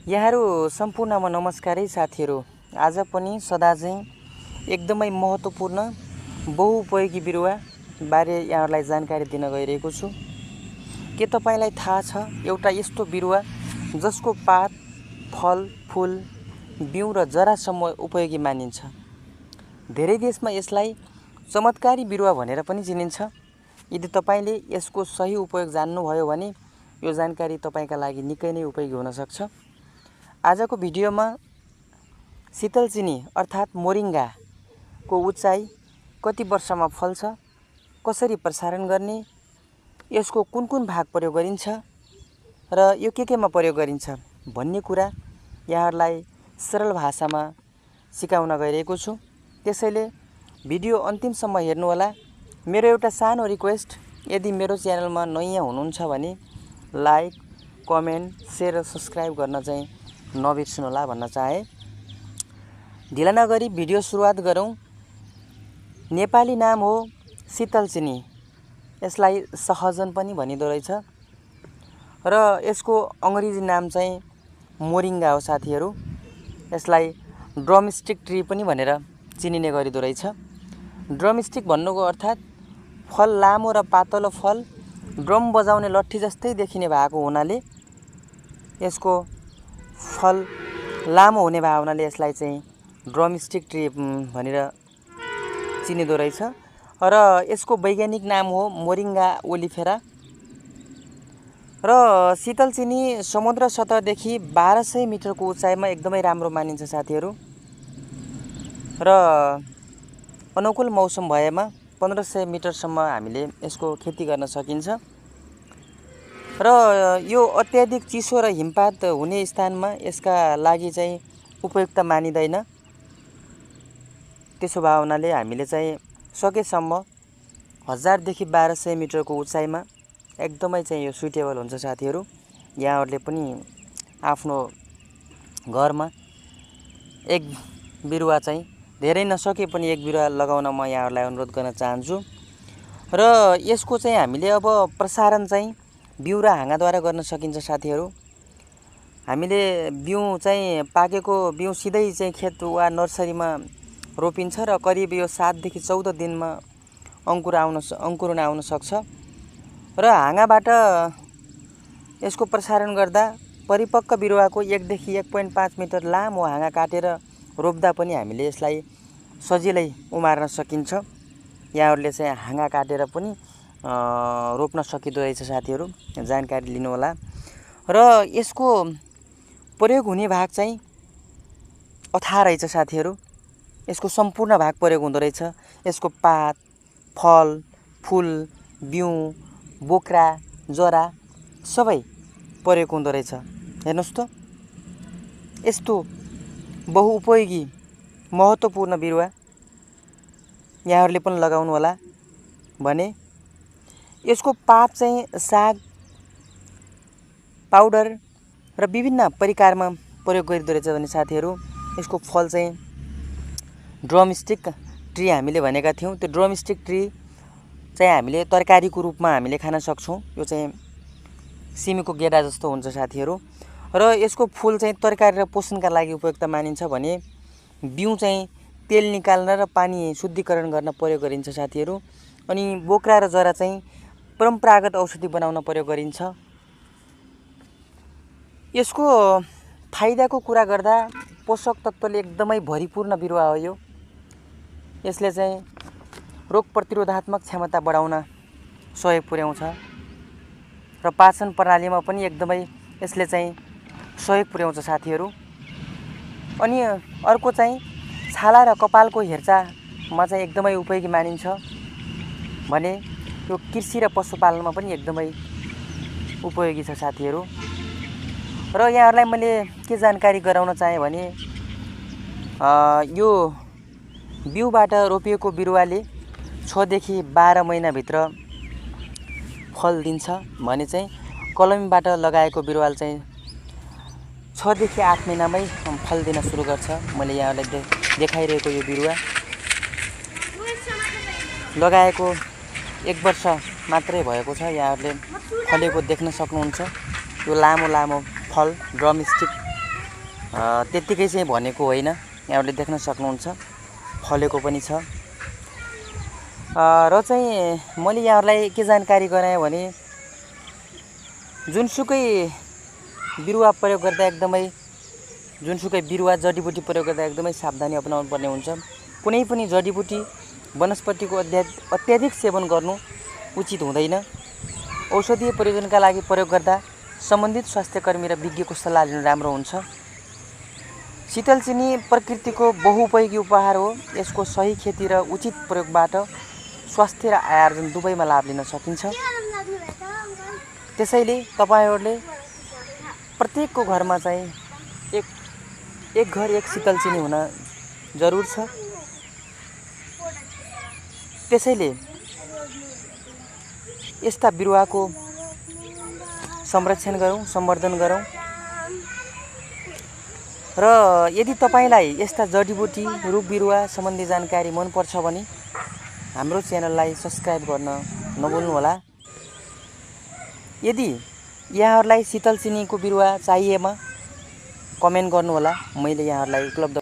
यहाँहरू सम्पूर्णमा नमस्कारै साथीहरू। आज पनि सदा चाहिँ एकदमै महत्त्वपूर्ण बहुउपयोगी बिरुवा बारे यहाँहरूलाई जानकारी दिन गइरहेको छु। के तपाईलाई थाहा छ एउटा यस्तो बिरुवा जसको पात, फल, फूल, बिउ र जरासम्म उपयोगी मानिन्छ। धेरै देशमा यसलाई चमत्कारी बिरुवा भनेर पनि चिनिन्छ। यदि तपाईले यसको सही उपयोग जान्नुभयो भने यो जानकारी तपाईका लागि निकै नै उपयोगी हुन सक्छ। आजको भिडियोमा शीतलचिनी अर्थात् मोरिङ्गाको उचाइ, कति वर्षमा फल्छ, कसरी प्रसारण गर्ने, यसको कुन कुन भाग प्रयोग गरिन्छ र यो केमा प्रयोग गरिन्छ भन्ने कुरा यहाँहरूलाई सरल भाषामा सिकाउन गइरहेको छु। त्यसैले भिडियो अन्तिमसम्म हेर्नुहोला। मेरो एउटा सानो रिक्वेस्ट, यदि मेरो च्यानलमा नयाँ हुनुहुन्छ भने लाइक, कमेन्ट, सेयर र सब्सक्राइब गर्न चाहिँ नबिर्सनुहोला भन्न चाहे। ढिला नगरी भिडियो सुरुवात गरौँ। नेपाली नाम हो शीतलचिनी। यसलाई सहजन पनि भनिदो रहेछ र यसको अङ्ग्रेजी नाम चाहिँ मोरिङ्गा हो साथीहरू। यसलाई ड्रमस्टिक ट्री पनि भनेर चिनिने गरिदो रहेछ। ड्रमस्टिक भन्नुको अर्थात् फल लामो र पातलो फल ड्रम बजाउने लट्ठी जस्तै देखिने भएको हुनाले यसको फल लामो हुने भएको हुनाले यसलाई चाहिँ ड्रमस्टिक ट्री भनेर चिनिदो रहेछ र यसको वैज्ञानिक नाम हो मोरिङ्गा ओलिफेरा। र शीतलचिनी समुद्र सतहदेखि 1200 मिटरको उचाइमा एकदमै राम्रो मानिन्छ साथीहरू। र अनुकूल मौसम भएमा 1500 मिटरसम्म हामीले यसको खेती गर्न सकिन्छ। र यो अत्याधिक चिसो र हिमपात हुने स्थानमा यसका लागि चाहिँ उपयुक्त मानिँदैन। त्यसो भए हुनाले हामीले चाहिँ सकेसम्म 1000 देखि 1200 मिटरको उचाइमा एकदमै चाहिँ यो सुटेबल हुन्छ साथीहरू। यहाँहरूले पनि आफ्नो घरमा एक बिरुवा चाहिँ, धेरै नसके पनि एक बिरुवा लगाउन म यहाँहरूलाई अनुरोध गर्न चाहन्छु। र यसको चाहिँ हामीले अब प्रसारण चाहिँ बिउ र हाँगाद्वारा गर्न सकिन्छ साथीहरू। हामीले बिउ चाहिँ पाकेको बिउ सिधै चाहिँ खेत वा नर्सरीमा रोपिन्छ र करिब यो 7 देखि 14 दिनमा अङ्कुरण आउन सक्छ। र हाँगाबाट यसको प्रसारण गर्दा परिपक्व बिरुवाको 1 देखि 1.5 मिटर लामो हाँगा काटेर रोप्दा पनि हामीले यसलाई सजिलै उमार्न सकिन्छ। यहाँहरूले चाहिँ हाँगा काटेर पनि रोप्न सकिँदो रहेछ साथीहरू, जानकारी लिनुहोला। र यसको प्रयोग हुने भाग चाहिँ अथाह रहेछ साथीहरू। यसको सम्पूर्ण भाग प्रयोग हुँदो रहेछ। यसको पात, फल, फूल, बिउ, बोक्रा, जरा सबै प्रयोग हुँदो रहेछ। हेर्नुहोस् त, यस्तो बहुउपयोगी महत्त्वपूर्ण बिरुवा यहाँहरूले पनि लगाउनु होला भने। यसको पात चाहिँ साग, पाउडर र विभिन्न परिकारमा प्रयोग गरिँदो रहेछ भने साथीहरू। यसको फल चाहिँ ड्रमस्टिक ट्री हामीले भनेका थियौँ। त्यो ड्रमस्टिक ट्री चाहिँ हामीले तरकारीको रूपमा हामीले खान सक्छौँ। यो चाहिँ सिमीको गेडा जस्तो हुन्छ साथीहरू। र यसको फूल चाहिँ तरकारी र पोषणका लागि उपयुक्त मानिन्छ भने बिउ चाहिँ तेल निकाल्न र पानी शुद्धिकरण गर्न प्रयोग गरिन्छ साथीहरू। अनि बोक्रा र जरा चाहिँ परम्परागत औषधि बनाउन प्रयोग गरिन्छ। यसको फाइदाको कुरा गर्दा पोषक तत्त्वले एकदमै भरिपूर्ण बिरुवा हो यो। यसले चाहिँ रोग प्रतिरोधात्मक क्षमता बढाउन सहयोग पुर्याउँछ र पाचन प्रणालीमा पनि एकदमै यसले चाहिँ सहयोग पुर्याउँछ साथीहरू। अनि अर्को चाहिँ छाला र कपालको हेरचाहमा चाहिँ एकदमै उपयोगी मानिन्छ भने यो कृषि र पशुपालनमा पनि एकदमै उपयोगी छ साथीहरू। र यहाँहरूलाई मैले के जानकारी गराउन चाहेँ भने यो बिउबाट रोपिएको बिरुवाले 6 देखि 12 महिनाभित्र फल दिन्छ भने चाहिँ कलमीबाट लगाएको बिरुवाले चाहिँ 6 देखि 8 महिनामै फल दिन सुरु गर्छ। मैले यहाँहरूलाई देखाइरहेको यो बिरुवा लगाएको 1 वर्ष मात्रै भएको छ। यहाँहरूले फलेको देख्न सक्नुहुन्छ। यो लामो लामो फल ड्रमस्टिक त्यत्तिकै चाहिँ भनेको होइन, यहाँहरूले देख्न सक्नुहुन्छ फलेको पनि छ। र चाहिँ मैले यहाँहरूलाई के जानकारी गराएँ भने जुनसुकै बिरुवा प्रयोग गर्दा एकदमै जुनसुकै बिरुवा जडीबुटी प्रयोग गर्दा एकदमै सावधानी अपनाउनु पर्ने हुन्छ। कुनै पनि जडीबुटी वनस्पतिको अत्याधिक सेवन गर्नु उचित हुँदैन। औषधीय प्रयोजनका लागि प्रयोग गर्दा सम्बन्धित स्वास्थ्यकर्मी र विज्ञको सल्लाह लिनु राम्रो हुन्छ। शीतल चिनी प्रकृतिको बहुउपयोगी उपहार हो। यसको सही खेती र उचित प्रयोगबाट स्वास्थ्य र आय आर्जन दुवैमा लाभ लिन सकिन्छ। त्यसैले तपाईहरूले प्रत्येकको घरमा चाहिँ एक घर एक शीतल चिनी हुन जरुर छ। त्यसैले यस्ता बिरुवाको संरक्षण गरौँ, सम्वर्धन गरौँ। र यदि तपाईलाई यस्ता जडीबुटी रुख बिरुवा सम्बन्धी जानकारी मनपर्छ भने हाम्रो च्यानललाई सब्स्क्राइब गर्न नभुल्नुहोला। यदि यहाँहरूलाई शीतल चिनीको बिरुवा चाहिएमा कमेन्ट गर्नुहोला, मैले यहाँहरूलाई उपलब्ध